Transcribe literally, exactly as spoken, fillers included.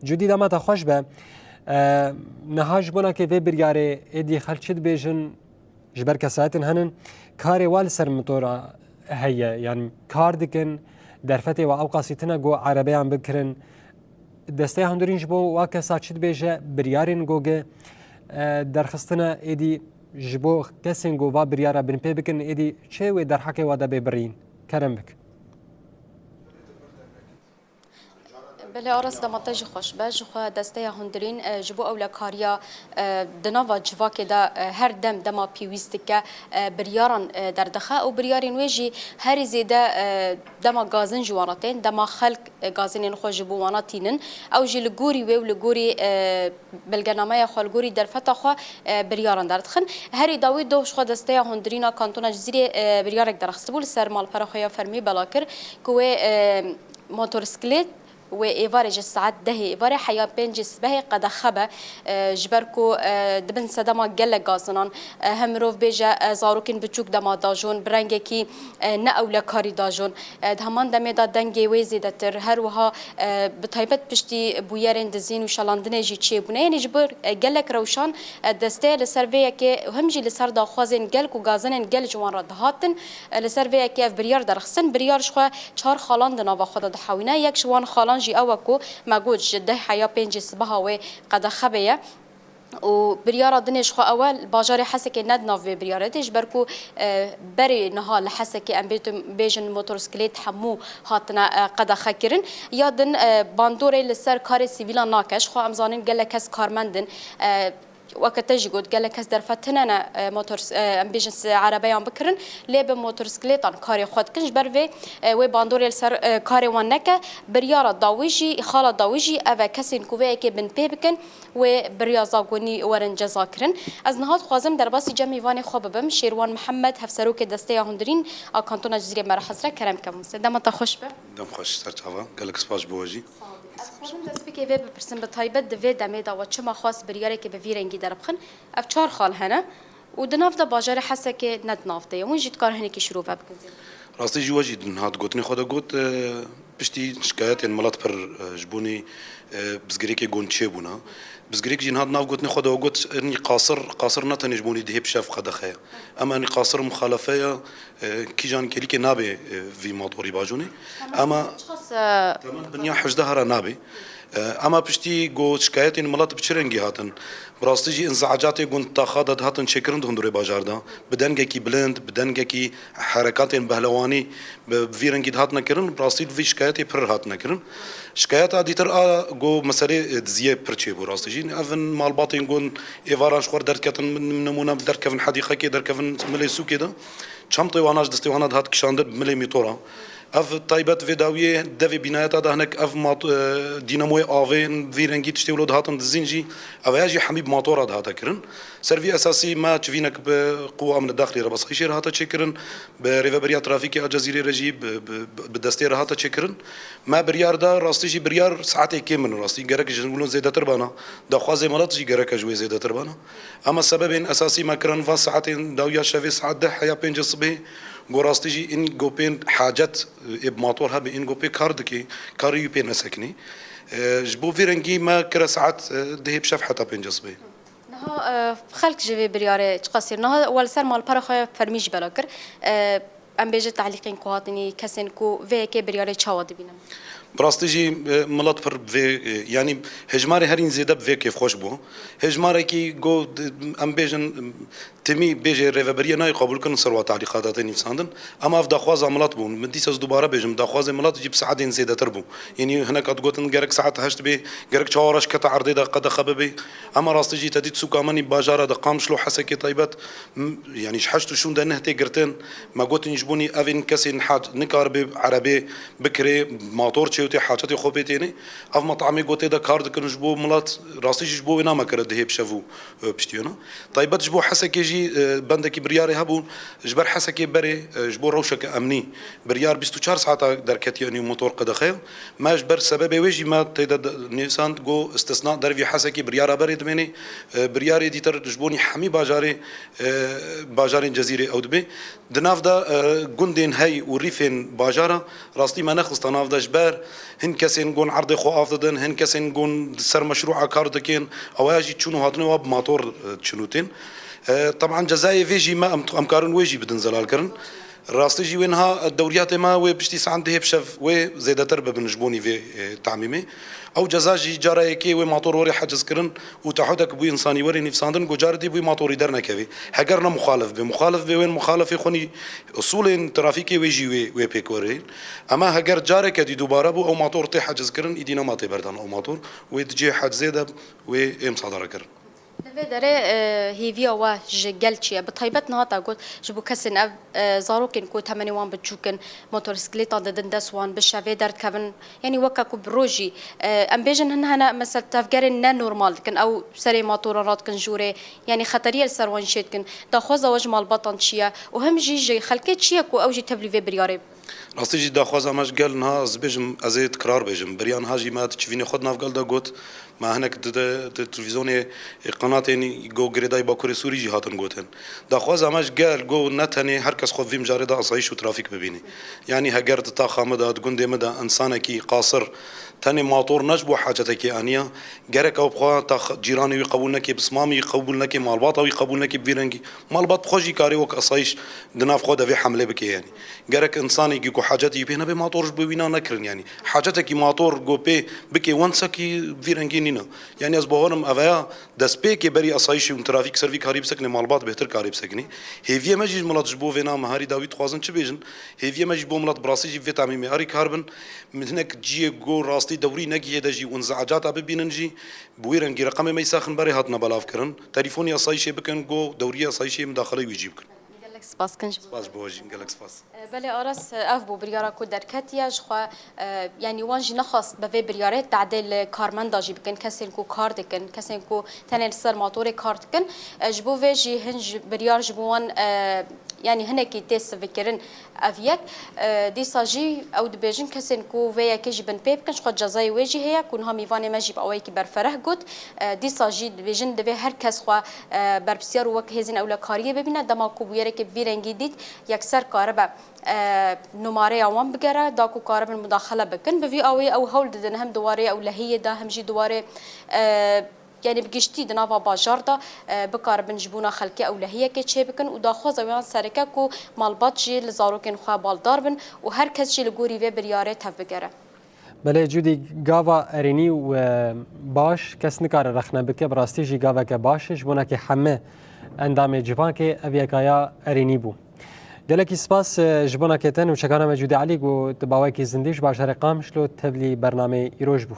Cudî, dema te xweş be. E, niha ji bona ke vê biryarê êdî xelk çi dibêjin, ji ber kesayetên henin, karê wa li ser motora heye, yan kar dikin, derfetê wa ewqasî tine ku erebeyan bikirin. Desteya hundirîn ji bo wa kesa çi dibêje, biryarên ku gi, e, derxistine êdî ji bo kesên ku va biryara binpê bikin, êdî çi wê derheqê wa de bê birîn? Kerem bik. Belê Aras, dema te jî xweş be. Ji xwe desteya hundirîn, e, ji bo ewlekariya, e, di nava civakê de, e, her dem dema pêwîst dike, e, biryaran, e, derdixe û biryarên wê jî herî zêde, e, dema gazin ji wan re tên, dema xelk, e, gazinên xwe ji bo wana tînin, ew jî li gorî wê û li gorî, e, belgenameya xwe, li gorî derfeta xwe, e, biryaran derdixin. Herî dawî doh ji xwe desteya hundirîna kantona Cizîrê, e, biryarek derxistibû, li ser malpera xwe ya fermî bela kir ku wê, e, motorsklêt wê êvarê ji saet dehê êvarê heya pêncê sibehê qedexe be, e, ji ber ku, e, dibin sedema gelek gazinan, e, hem mirov bêje, e, zarokên biçûk dema dajon, bi rengekî, e, ne ewlekarî dajon. E, di heman demê de dengê wê zêdetir, her wiha, e, bi taybet piştî bûyerên dizîn û şelandinê jî çêbûne. Yanî ji bo, e, gelek rewşan, e, desteya li ser vê yekê û him jî li ser daxwazên gel ku gazinên gel ji wan re dihatin, e, li ser vê yekê ev biryar derxistin. Biryar ji xwe çar xalan di nava xwe de dihewîne. Yek ji wan xalan jî ew e ku me got ji deh heya pêncê sibeha wê qedexe be ye. Û biryara dinê ji xwe ew e, bajarê Hesekê ne di nav vê biryarê de, ji ber ku, e, berê niha li Hesekê em bêjin, bêjin motorsklêt hemû hatine, e, qedexe kirin. Ya din, e, bandorê li ser karê sivîlan nake. Ji xwe em zanin gelek kes karmend in. E, weke te jî got, gelek kes derfet tine ne, e, motor, e, em bêjin s-, erebeyan bikirin. Lê bi motorsklêtan karê xwe dikin. Ji ber vê, e, wê bandorê li ser, e, karê wan neke. Biryara dawî jî, xala dawî jî ev e, kesên ku vê yekê binpê bikin, wê bi riya zagonî werin cezakirin. Ez niha dixwazim derbasî cem mêvanê xwe bibim. Şêrwan Mihemed, hevserokê Desteya Hundirîn a Kantona Cizîrê, me re hezir e. Kerem ke, mamoste. Dema te xweş be. Dem xweş, ser çava. Gelek spas ji bo we jî. Sağ ol. Ez dixwazim dest pêkê vê bipirsim, bi taybet di vê demê de we çima xwest biryarekê bi vî rengî derbixin? Ev çar xal hene û di nav de bajarê Hesekê ne di nav de ye. Hûn jî dikarin hinekî şirove bikin zêde. Rastî jî we jî niha di gotinê xwe de got, e, piştî şikayetên milet pir, e, ji bonî, e, bizgirêkê gon çêbûna. Bizgirêk jî niha di nav gotinê xwe de we got, ernî qasir, qasir ne tenê ji bonî dihê bi şev qedexe ye. Em ernî qasir muxalefe ye, e, kîjan kêlîkê nabe, e, vî motorî bajonê. Ama temen binya hejdeh hera nabe. E, ama piştî got şikayetên milet bi çi rengî hatin? Bi rastî jî înzeacatê gon taxa de dihatin çêkirin di hundirê bajar de. Bi dengekî bilind, bi dengekî herekatên behlewanî bi, bi vî rengî dihatine kirin. Bi rastî di vî şikayetê pir hatine kirin. Şikayeta dîtir a got meselê, e, diziyê pir çêbû rastî jî. Ev in malbatên gon êvaran ji xwe re derketin, min nimûne derkevin hedîqekê, derkevin milê sûkê de. Çemtê wana ji destê wana dihat kişandin bi milê mîtora. Ev taybet vê dawiyê devê bînayeta de hinek ev mat-, e, dînamoyê avê vî rengî tiştê wilo dihatin dizîn jî, ev ya jî hemî bi matora dihate kirin. Ser vî esasî me çivînek bi quwa min daxilî re basqîşê re hate çêkirin, bi rêveberiya trafîkê a Cezîrê re jî bi, bi, bi destê re hate çêkirin. Me biryar da, rastî jî biryar saetê kêm in rastî. Gerek ji wilo zêdetir bana. Daxwazê milet jî gerek ji wê zêdetir bana. Ama sebebên esasî me kirin va saetên dawiya şevê saet deh heya pêncê sibê. Go rastî jî in gopên hacet, ê bi mator hebe, in gopê kar dikê, karî wî pê nesekinî. E, ji bo vî rengî me kire saet, e, dehê bi şev heta pêncê sibê. Niha, e, xelk ji vê biryarê çiqasî? Niha we li ser malpera xwe fermî jî bela kir. E, em bêje tehlîqên ku hatinî, kesên ku vê yekê biryarê çawa dibînin? Bi rastî jî, e, milet pir vê, e, yanî hejmarê herîn zêde bi vê kêfxweş bû. Hejmarekî go, em bêjin, timî bêjê rêveberiye nayê qebûl kirin ser wa talîqata tê nivîsandin. Ema ev daxwaza milet bûn. Min dîsa ez dubare bêjim, daxwazê milet jî bi saetên zêdetir bû. Yanî hinek hat gotin gerek saet heşt bê, gerek çawa re ji keta erdê de qedexe bibe. Ema rastî jî te dît sûka me nî bajara de Qamişlo Hesekê taybet, m-, yanî ji heşt û şûn de neh tê girtin. Me gotin ji bo nî evên kesên hac nikaribe erebê bikirê, mator çêwtê, haçetê xwe pê tênê. Ev metamê gotê de kar dikin ji bo milet, rastî jî ji bo wê name kire dihê bi şev û, e, piştiyona. Taybet ji bo Hesekê jî, e, bendekî biryarê hebû, ji ber Hesekê berê, e, ji bo rewşeke emnî biryar bîst û çar saeta derketiye nî motor qedexe ye. Me ji ber sebebê wê jî me tê de de-, nivîsand go istisna dervî Hesekê biryara berê dimênê, e, biryarê dîtir ji bo nî hemî bajarê, e, bajarên Cezîrê ew dibe. Di nav de, e, gundên hey û rîfên bajara rastî me nexista nav de ji ber Hin kesên gon erdê xwe av didin, hin kesên gon di ser meşrûa kar dikin, ew ya jî çûn û hatinê wa bi mator, e, çinûtên. E, teban cezayê vê jî me em, em karin wê jî bidin zelalkirin. Rastî jî wê niha dewriyatê me wê piştî saendê hê bi şev wê zêdetir bibin ji bonî vê, e, tamîmê. Ew ceza jî cara yekê wê mator werê heciz kirin û tahodek bû însanî werê nivîsandin ku carê dî bû matorî dernekevê. Heger ne muxalif bê. Muxalif bê wên muxalifê xwenî usulên trafîkê wê jî wê, wê pêk werê. Ema heger careke dî dubare bû ew mator tê heciz kirin, îdî nema tê berdan ew mator. Wê di cihê hecizê de wê ê misadara kirin. Li vê derê, e, hêviya we ji gel çi ye? Bi taybet niha te got, ji bo kesên ev, e, zarokên ku temenê wan biçûk in, motorsîklêtan didin dest wan, bi şevê derdikevin, yanî weke ku bi rojî, e, em bêjin hin hene, mesela tevgerên ne normal dikin, ew serê matoran radikin jorê, yanî xeteriyê li ser wan jî çêdikin. Daxwaza we ji malbatan çi ye? Û him jî ji xelkê çi ye ku ew jî tevlî vê biryarê bibin? Rastî jî daxwaza me ji gel niha ez dibêjim, ez ê tikrar bêjim. Beriya niha jî me di çivînê xwe di nav gel de got, me hinek di, di, di televîzyonê, e, qenatên go girêdayî Bakurê Sûrî jî hatin gotin. Daxwaza me ji gel go ne tenê her kes xwe vî mijarê de asayîş û trafîk bibînî. Yanî heger di taxa min de, di gundê min de însanekî qasir tenê mator ne ji bo hacetekê aniya, gerek ew bi xwe tax-, cîranê wî qebûl neke, pismamê wî qebûl neke, malbata wî qebûl neke bi vî rengî. Malbat bi xwe jî karê wek asayîş di nav xwe de vê hemlê bike yanî. Gerek însanekî ku hacetî wî pê nebe mator ji bo wîna nekirin yanî. Hacetekî mator ku pê bike wensekî vî rengî nîne. Yanî ez bawer im eveya destpêkê berî asayîşê û trafîk ser vî karî bisekine, malbat bêhtir karê bisekine. Hêviyê me jî ji milet ji bo vêna me herî dawî dixwazin çi bêjin? Hêviyê me jî bo milet bi rastî jî vê tamîmê herî kar bin. Min hinek ciyê ku rastî dewrî negihê de jî û inziacata bibînin jî bi wî rengî reqemê me îsa xin berê hatine belavkirin. Telîfonî asayîşê bikin ku dewrî asayîşê mudaxeleyê wî jî bikin. Gelek spas kin ji bo. Spas ji bo we jî, gelek spas. E, belê Aras, e, ev bû biryara ku derketiye ji xwe, e, yanî wan jî nexwest bi vê biryarê tehdê li karmenda jî bikin, kesên ku kar dikin, kesên ku tenê li ser matorê kar dikin. E, ji bo vê jî hin ji, biryar ji bo wan, e, yanî hinekî tê sivikirin ev yek. E, dîsa jî ew dibêjin kesên ku vê yekê jî binpê bikin, ji xwe cezayê wê jî heye ku niha mîvanê me jî bi awayekî berfereh got. E, dîsa jî dibêjin divê her kes xwe, e, berpirsiyar û wek hêzên ewlekariyê bibîne, dema ku bûyerekê bi vî rengî dît, yekser karibe, e, numareya wan bigere, da ku karibin mudaxele bikin. Bi vî awê ew hewl didin hem di warê ewlehiyê de, hem jî di warê, e, yanî bi giştî di nava bajar de, e, bikaribin ji bona xelkê ewlehiyekê çêbikin û daxwaza wan sereke ku malbat jî li zarokên xwe baldar bin û her kes jî li gorî vê biryarê tevbigere. Belê Cûdî, gava erênî û, e, baş kes nikare rexne bike, bi rastî jî gaveke baş e, ji bo neke heme endamê civakê ev yekaya erênî bû. Gelekî spas, e, ji bo neke te nûçekana me Cûdî Elî ku tu bawekî zindî ji bajarê Qamişlo tevlî bernameyê îroj bû.